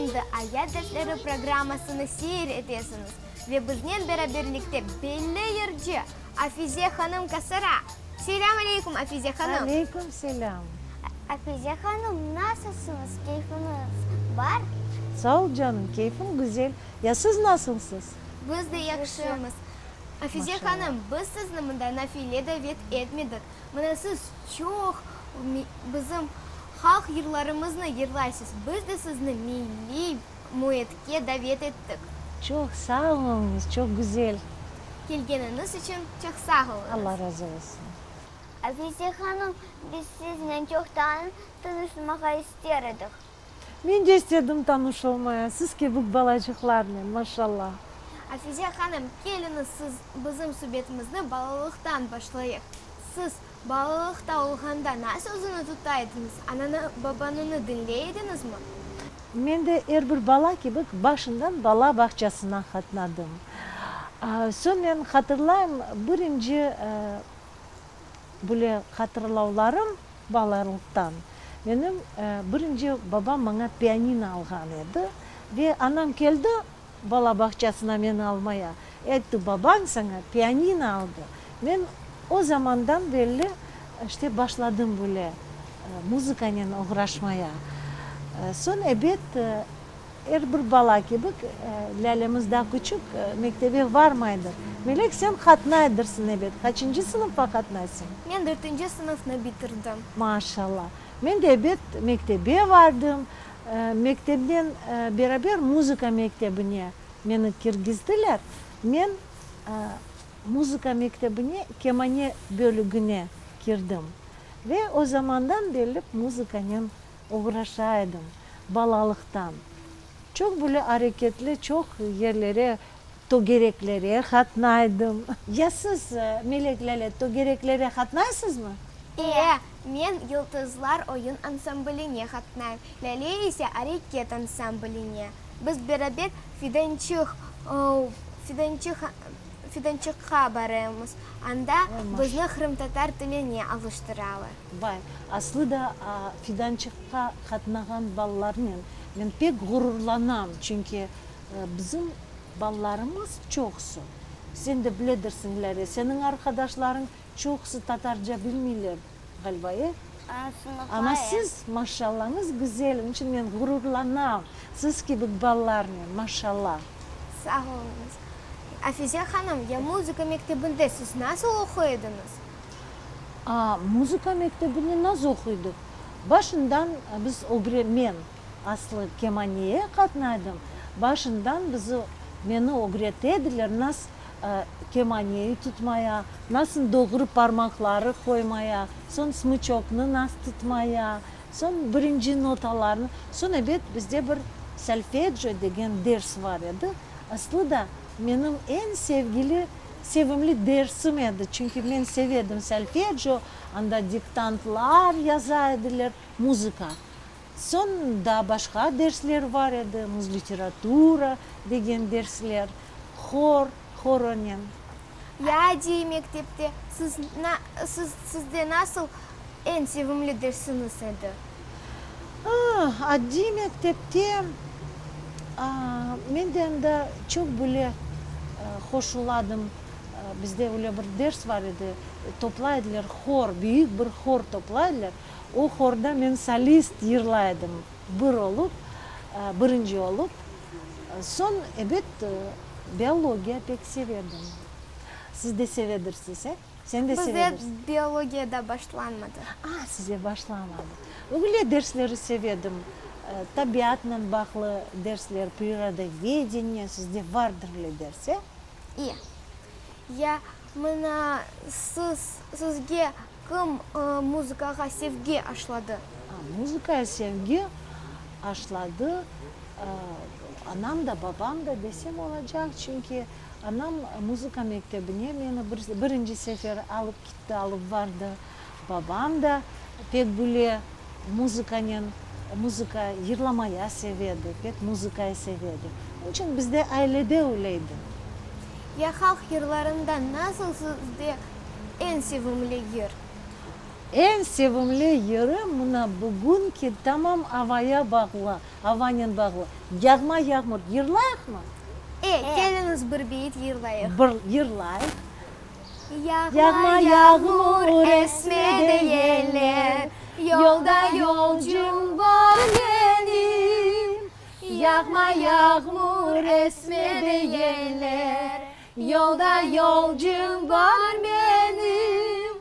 Şimdi Ayat dersleri programmasını seyir etesiñiz ve biznen beraberlikte belli yırcı Afize hanım Kasara. Selâm aleyküm, Afize hanım! Aleyküm selâm! Afize hanım, nasılsıñız, keyfiñiz bar? Sağ ol, canım, keyfim güzel. Ya siz nasılsız? Biz de yahşımız. Afize hanım, biz sizni mında nafile davet etmedik. Mına siz çoq bizim halq yırlarımıznı yırlaysız, biz de sizni milliy müitke davet ettik. Çoq sağ oluñız, çoq güzel. Kelgeniñiz içün çoq sağ oluñız. Allah razı olsun. Afize hanım, biz siznen çoqtan tanışmağa ister edik. Men de istedim tanış olmaya, siz kibi balacıqlarnen, maşallah. Afize hanım, keliñiz siz bizim subetimizni balalıqtan başlayıq. Siz balalıqta olğanda nasıl özüni tuta ediñiz, ananı, babanını diñley ediñizmi? Men de er bir bala kibi başından bala bağçasına qatnadım. Soñ men hatırlayım, birinci böyle hatırlavlarım balalıqtan, menim birinci babam maña pianino alğan edi ve anam keldi bala bağçasına meni almaya, ayttı, babañ saña pianino aldı. Men o zamandan belli işte başladım böyle muzıkanen oğraşmaya. Soñ ebet, er bir bala kibi, Lâlemiz daa küçük, mektebe varmaydır. Melek, sen qatnaydırsıñ ebet, qaçıncı sınıfqa qatnaysıñ? Men dörtünci sınıfnı bitirdim. Maşallah. Men de ebet mektebe vardım. Mektebnen beraber muzıka mektebine meni kirgizdiler. Men muzıka mektebine kemane bölügine kirdim ve o zamandan berli muzıkanen oğraşa edim, balalıqtan. Çoq böyle areketli, çoq yerlere, tögereklere qatnaydım. Ya siz, Melek, Lâle, tögereklere qatnaysızmı? E, men Yıldızlar oyun ansambline qatnayım, Lâle ise Areket ansambline. Biz beraber Fidançıq, Fidançıq, Fidançıqqa barayımız, anda bizni qırımtatar tiline alıştıralar. Vay, aslı da Fidançıqqa qatnağan balalarnen men pek ğururlanam, çünki bizim balalarımız çoqusı, sen de biledirsiñ, Lâle, seniñ arqadaşlarıñ çoqusı tatarca bilmeyler, ğaliba, e? Amma siz, maşallañız güzel, onıñ içün men ğururlanam siz kibi balalarnen, maşalla. Sağ oluñız. Afize hanım, ya muzıka mektebinde siz nasıl oquy ediñiz? A, muzıka mektebinde nasıl oquydıq? Başından biz ögre, men aslı kemaneye qatnaydım, başından bizi, meni ögrete ediler nas kemaneyi tutmaya, nasıl doğru parmaqları qoymaya, soñ smıçoknı nas tutmaya, soñ birinci notalarnı, soñ ebet bizde bir solfeggio degen ders bar edi, aslı da menim eñ sevgili, sevimli dersim edi, çünki men seve edim solfeggio, anda diktantlar yaza ediler, muzıka. Soñ daa başqa dersler bar edi, muzliteratura degen dersler, hor, horonen. Ya adiy mektepte siz, siz, sizde nasıl eñ sevimli dersiñiz edi? Ah, adiy mektepte, men de anda çoq böyle hoşuladım. Bizde öyle bir ders bar edi, toplay ediler hor, büyük bir hor toplay ediler. O horda men solist yırlay edim, bir olıp, birinci olıp. Soñ, ebet, biologiya pek sevedim. Siz de sevedirsiz, e? Sen de sevedirsiñ. Bizde biologiya da başlanmadı. A, size başlamadı. Öyle dersleri sevedim, tabiatnen bağlı dersler, prirodovedeniye, sizde vardır öyle ders, e? İ. Ya mına siz, sizge Kim muzıkağa sevgi aşladı? Muzıkaya sevgi aşladı anam da, babam da desem olacaq, çünki anam muzıka mektebine meni birinci sefer alıp kitti, alıp bardı. Babam da pek bile muzıkanen, muzıka yırlamaya sevedi, pek muzıkayı sevedi. Onıñ içün bizde ailede öyle edi. Ya halq yırlarından nasıl sizde Eñ sevimli yır? Eñ sevimli yırım mına bugünki tamam avaya bağlı, avanen bağlı. Yağma yağmur. Yırlayıqmı? E, keliñiz bir beyit yırlayıq. Bir yırlayıq. Yağma yağmur, esme de yeller, Yolda yolcum bar menim. Yağma yağmur, esme de yeller, Yolda yolcum bar menim.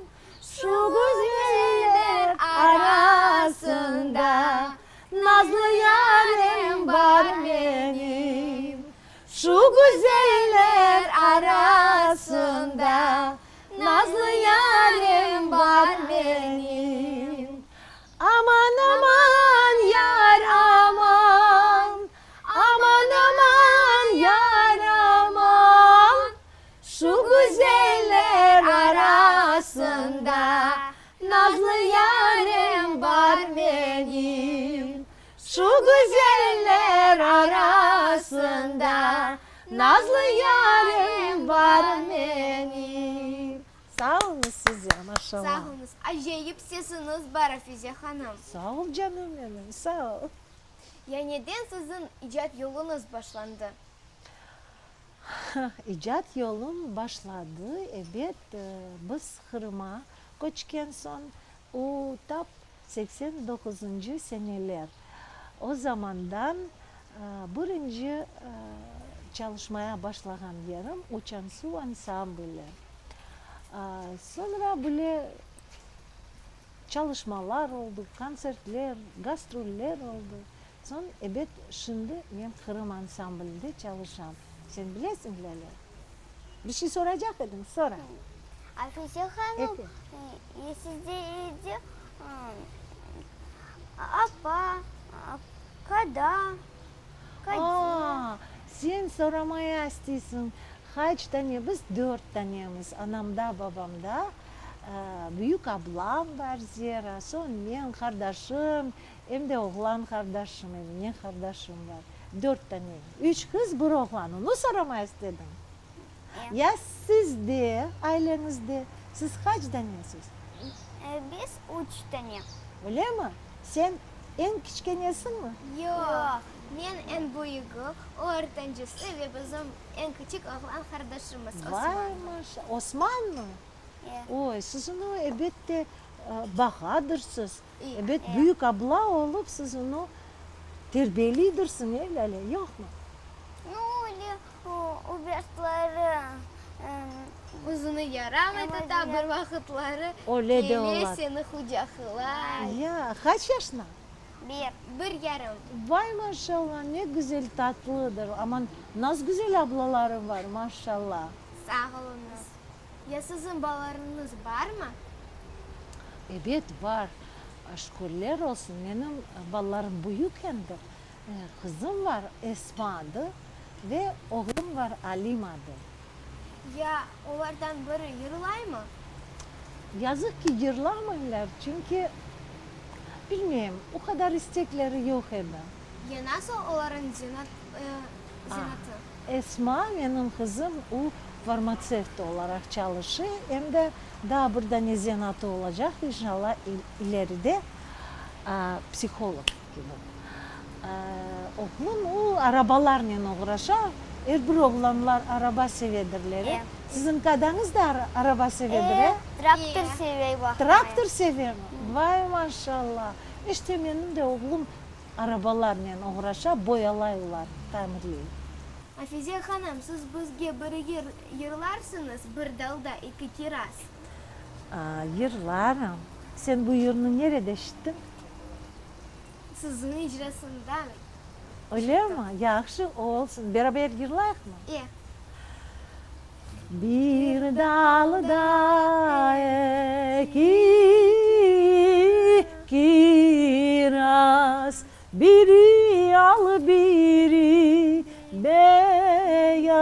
Şu güzeller arasında Nazlı yarem bar menim. Şu güzeller arasında Nazlı yarem bar menim. Aman, aman, yar, aman, Aman, aman, yar, aman, Şu güzeller arasında Nazlı yarem bar menim. Şu güzeller arasında Nazlı yarem bar menim. Sağ oluñız size, maşallah. Sağ oluñız. Acayip sesiñiz bar, Afize hanım. Sağ ol, canım menim, sağ ol. Ya neden siziñ icat yoluñız başlandı? İcat yolum başladı, ebet, biz Qırıma köçken soñ, o tap 89-ncı seneler. O zamandan birinci çalışmaya başlağan yerim Uçansuv ansambli. Soñra bile çalışmalar oldı, kontsertler, gastroller oldı. Soñ, ebet, şimdi men Qırım ansamblinde çalışam. Sen bilesiñ, Lâle? Bir şey soracaq ediñ, sora. Afize hanım, sizde evde apa, kada, kade? A, sen soramaya isteysiñ, qaç tane? Biz dört tanemiz, anamda, babamda. Büyük ablam bar, Zera, soñ men, qardaşım, Em de oğlan qardaşım, Emine qardaşım bar. Dört tane. Üç qız, bir oğlan. Onı soramay istediñ? Ya sizde, aileñizde, siz qaç danesiz? Biz üç tane. Öylemi? Sen eñ kiçkenesiñmi? Yoq. Men eñ büyügi, o ortancısı ve bizim eñ kiçik oğlan qardaşımız, Osman. Vay, maşa. Osmanmı? Oy, siz onı ebet de bağadırsız. Ebet, büyük abla olıp siz onı terbiyeliydirsiñ, e, Lâle, yoqmı? Nu, öyle ubertları. Özüni yaramay tuta, bir vaqıtları Öyle de kele, ola. seni qucaqlay. Ya, qaç yaşına? Bir. Bir yarım. Vay, maşallah, ne güzel tatlıdır. Aman, nas güzel ablalarıñ var, maşallah. Sağ oluñız. Ya siziñ balalarıñız barmı? Ebet, bar. Şükürler olsun, menim balalarım büyük endi. Qızım var, Esma adı, ve oğlum var, Alim adı. Ya olardan biri yırlaymı? Yazıq ki, yırlamaylar, çünki, bilmeyim, o qadar istekleri yoq edi. Ya nasıl olarıñ zenatı? Esma, menim qızım, o, farmatsevt olaraq çalışa, em de daa bir dane zenatı olacaq, inşallah, ileride, psiholog kibi. Oğlum, o, arabalarnen oğraşa, er bir oğlanlar araba sevedirler, e? Siziñ kadañız da araba sevedir, e? Traktor seve, baqmayım. Traktor sevemi? Vay, maşallah! İşte, menim de oğlum Arabalarnen oğraşa, boyalay olar, tamirley. Afize hanım, siz bizge bir yır yırlarsıñız, Bir dalda eki kiraz. A, yırlarım. Sen bu yırnı nerede eşittiñ? Siziñ icrasından. Öylemi? Yahşı, olsun. Beraber yırlayıqmı? E. Bir dalda eki kiraz, Biri al, biri beyaz.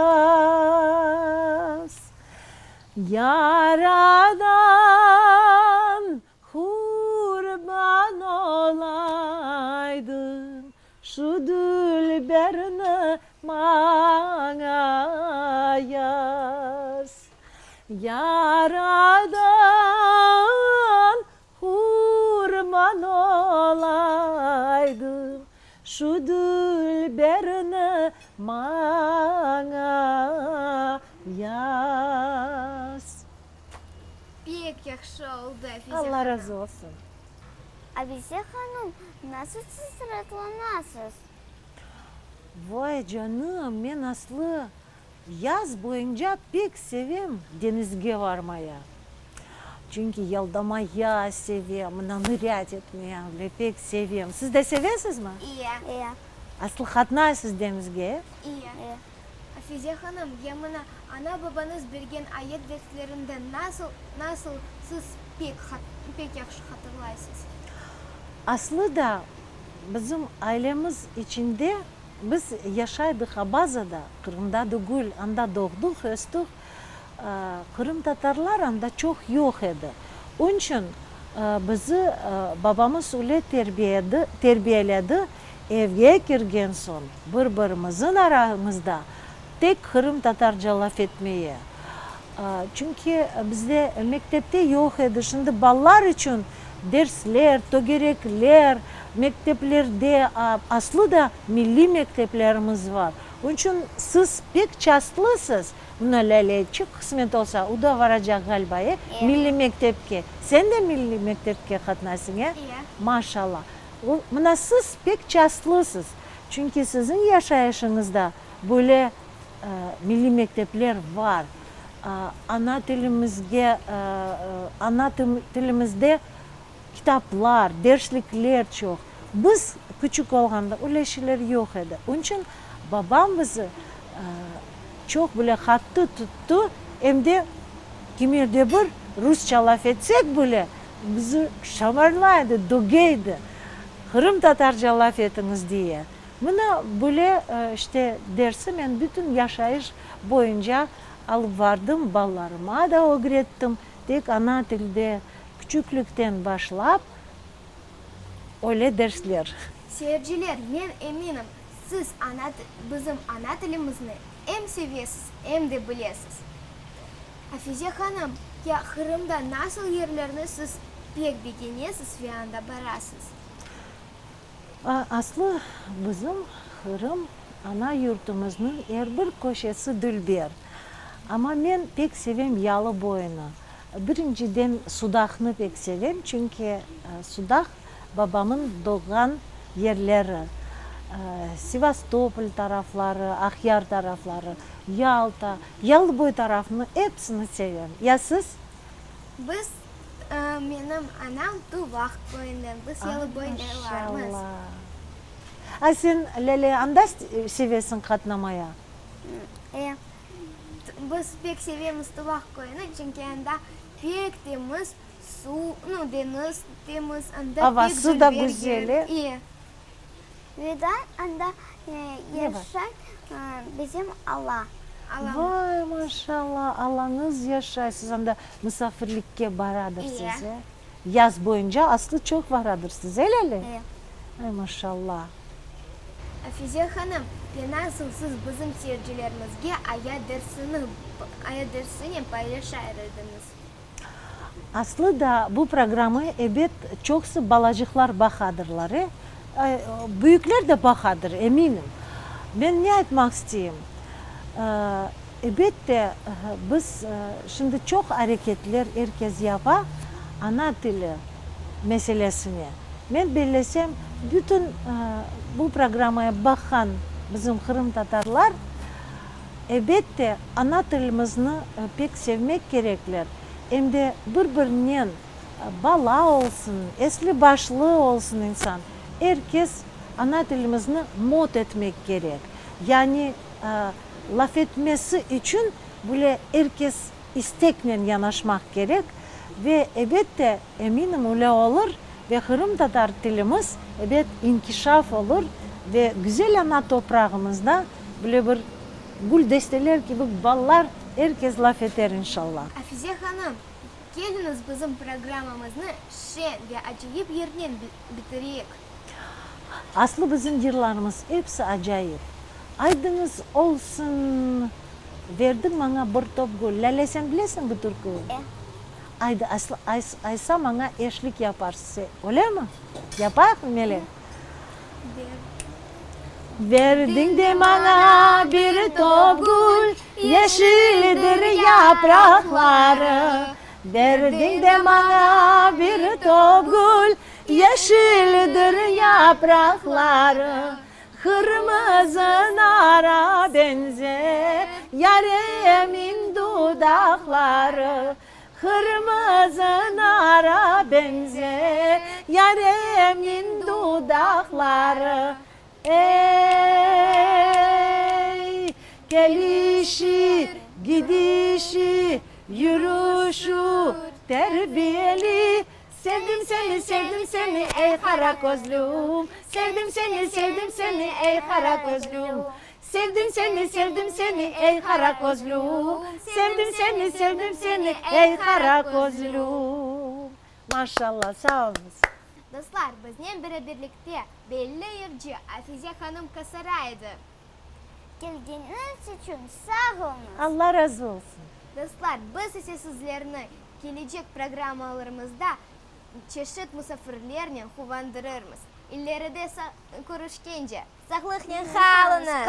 Yaradan qurban olaydım, Şu dülberni maña yaz. Yaradan. Şu dülberni maña yaz. Pek yahşı oldı, Afize hanım. Alla razı olsun. Afize hanım, nasıl siz raatlanasız? Vay, canım, men aslı yaz boyunca pek sevem deñizge varmaya. Çünki yaldamaya sevem, mına nırât etmeye bile pek sevem. Siz de sevesizmi? İye. İye. Aslı qatnaysız deñizge, e? İye. İye. Afize hanım, ya mına ana-babañız bergen ayat derslerinden nasıl, nasıl siz pek, pek yahşı hatırlaysız? Aslı da bizim ailemiz içinde biz yaşaydıq Abazada, Qırımda degil, anda doğdıq, östük. Qırımtatarlar anda çoq yoq edi. Onıçün bizi babamız öyle terbiyeledi, evge kirgen soñ bir-birimizin aramızda tek qırımtatarca laf etmeye. Çünki bizde mektepte yoq edi. Şimdi balalar içün dersler, tögerekler, mekteplerde, aslı da milliy mekteplerimiz var. Onıçün siz pek çastlısız. Mına Lâleçik, qısmet olsa, o da varacaq ğaliba, e, milliy mektepke. Sen de milliy mektepke qatnaysıñ, e? E. Maşallah. O, mına siz pek çastlısız, çünki siziñ yaşayışıñızda böyle milliy mektepler var. Ana tilimizge, ana tilimizde kitaplar, derslikler çoq. Biz küçük olğanda öyle şeyler yoq edi. Onıñ içün babam bizi çoq bile qattı tuttı, em de kimerde bir rusça laf etsek bile, bizi şamarlay edi, döge edi, qırımtatarca laf etiñiz diye. Mına böyle işte dersi men bütün yaşayış boyunca alıp vardım, balalarıma da ögrettim, tek ana tilde küçüklikten başlap öyle dersler. Seyirciler, men eminim, siz ana bizim ana tilimizni em sevesiz, em de bilesiz. Afize hanım, ya Qırımda nasıl yerlerni siz pek begenesiz ve anda barasız? Aslı bizim Qırım, ana yurtumıznıñ er bir köşesi dülber. Amma men pek sevem yalı boyunı. Birinciden Sudaqnı pek sevem, çünki Sudaq babamın doğğan yerleri. Sevastopol tarafları, Aqyar tarafları, Yalta, Yalıboy tarafını episini sevem. Ya siz? Biz, menim anam Tuvaq köyünden, biz Yalıboylılarmız. Maşallah. A sen, Lâle, anda sevesiñ qatnamaya? E. Biz pek sevemiz Tuvaq köyüni, çünki anda pek temiz suv, nu, deñiz temiz, anda pek Avası da dülber yer. güzel, e? E. Ve da anda yaşay bizim ala. Vay, maşallah, alañız yaşay, siz anda musafirlikke baradırsız, e? Yaz boyunca aslı çoq baradırsız, e, Lâle? E. Ay, maşallah. Afize hanım, ya nasıl siz bizim seyircilerimizge ayat dersini, ayat dersinen paylaşar ediñiz? Aslı da bu programı ebet çoqsı balacıqlar baqadırlar, e? Büyükler de baqadır, eminim. Men ne aytmaq isteyim? Ebet de, biz şimdi çoq areketler er kes yapa ana tili meselesine. Men bellesem, bütün bu programaya baqqan bizim qırımtatarlar, ebet de, ana tilimizni pek sevmek kerekler, em de bir-birinen, bala olsun, esli-başlı olsun insan, er kes ana tilimizni mot etmek kerek. Yani, laf etmesi içün bile er kes isteknen yanaşmaq kerek ve, ebet de, eminim, öyle olur ve qırımtatar tilimiz, ebet, inkişaf olur ve güzel ana toprağımızda bile bir gül desteler kibi balalar er kes laf eter, inşallah. Afize hanım, keliñiz bizim programmamıznı şeñ ve acayip yırnen bitireyik. Aslı bizim yırlarımız episi acayip. Aydıñız olsun, Verdiñ maña bir top gül. Lâle, sen bilesiñ bu türküni? E. Aydı, aslı, aysa maña eşlik yaparsız, öylemi? Yapayıqmı, Melek? Ber. Verdiñ de maña bir top gül, Yeşildir yapraqları. Verdiñ de maña bir top gül, Yeşildir yapraqları. Qırmızı nara benzer Yaremin dudaqları. Qırmızı nara benzer Yaremin dudaqları. Ey, kelişi, gidişi, yürüşü terbiyeli, Sevdim seni, sevdim seni, ey qara közlüm, Sevdim seni, sevdim seni, ey qara közlüm, Sevdim seni, sevdim seni, ey qara közlüm, Sevdim seni, sevdim seni, ey qara közlüm. Maşallah, sağ oluñız. Dostlar, biznen beraberlikte belli yırcı Afize hanım Kasara edi. Kelgeniñiz içün sağ oluñız. Alla razı olsun. Dostlar, biz ise sizlerni kelecek programmalarımızda çeşit musafirlernen quvandırırmız. İleride körüşkence, sağlıqnen qalıñız!